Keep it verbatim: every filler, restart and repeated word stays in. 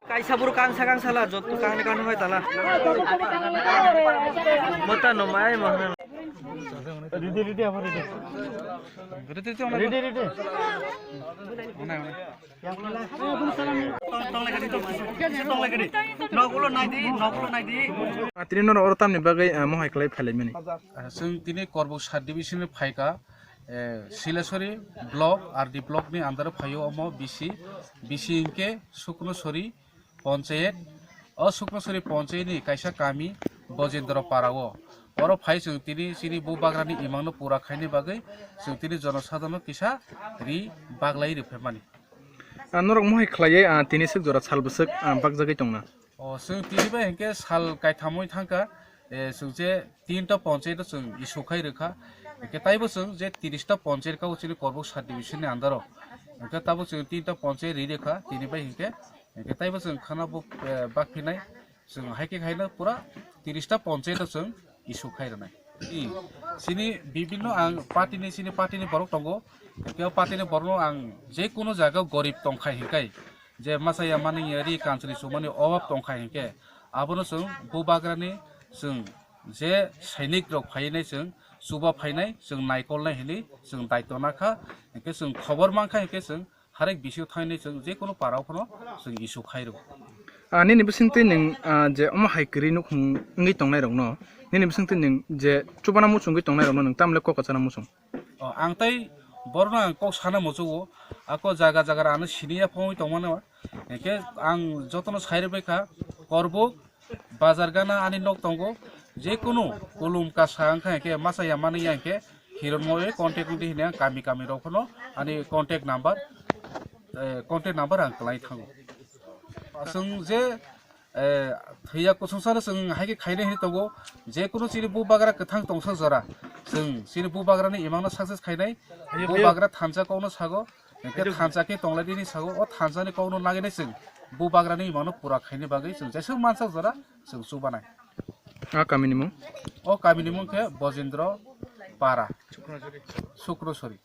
Kaisa buru kangsa kangsa la, jotto kangni kangni hoi tala. Mota no mai mo. Ready, ready, apa ready? Ready, ready, ready. Tini noro oro tamni bagwi, ah, mohai khlai phailaimani. Ah, chwng tini Korbuk sub division ni phaikha, eh, Silasori block, R D block ni under o phaio omo B C, B C hinkhe Suknosori ponchayet. O Suknosori ponchayet ni kaisa kami Bojendra Para o. Oro phai chwng tini chini bubagra ni imang no pura khaini bagwi chwng tini jonosadharno kisa ri baglai rwphaimani. Ah, norok mohai khlaiwi, ah, tini swk jora sal bwswk, ah, bakjagwi tongna? O, chwng tini bai hinkhe sal kaithamwi thangkha, eh, chwng je tinta ponchayat o chwng issue khai rwkha. Hinkhe taibo chwng je tiris ta ponchayat kha o chini Korbuk sub division ni under o. Hinkhe tabo chwng tinta ponchayat ri rwkha tini bai hinkhe. Hinkhe taibo chwng khana bo, eh, bakphinai. Chwng hai khe khaina pura tiris ta ponchayat o chwng issue khai rwnai. I, chini bibinno ang party ni, chini party ni borok tongo. Hinkhe o party ni borok no ang je kunu jaga o gorib tongkhai hinkhai, je masa ya mani ya ri kanchwlwi chumani obab tongkhai hinkhe, abono chwng bubagra ni chwng je sainik rok phainai chwng chuba phainai chwng naikolnai hinwi chwng daityo nakha. Hinkhe chwng khobor mankha hinkhe chwng harek bisio thainwi chwng je kunu para o phano chwng issue khairw. Ah, nini bisingtwi nwng, ah, je omo hai kwrwi nukhung wngwi tongnairokno, nini bisingtwi nwng je chubana muchungwi tongnairokno nwng tamle kok kwchana muchung? O, ang tai borokno ang kok sana muchungo, ako jaga jaga ano siniya phongwi tongmano. Hinkhe ang jotono sai rwbaikha, Korbuk, Bazar gana ani nok tongo, je kunu kulum kasa wngkha hinkhe masa ya mani ya hinkhe Hiron Moe contact wngdi hini ang kami kami rok phano ani contact number, eh, contact number ang kwlai thango. Chwng je, eh, thwiya kusungsano chwng hai khe khainai hini tongo, je kunu chini bubagra kwthang tongsa jora chwng chini bubagrani imangno success khainai, bubagra thansa kokno sago, hinkhe thansa khe tonglaidini sago, o thansani kokno nagini chwng bubagrani imangno pura khaini bagwi chwng jeswk mansa jora chwng chubanai. A kamini mung? O kamini mung khe Bojendra Para, Suknosori.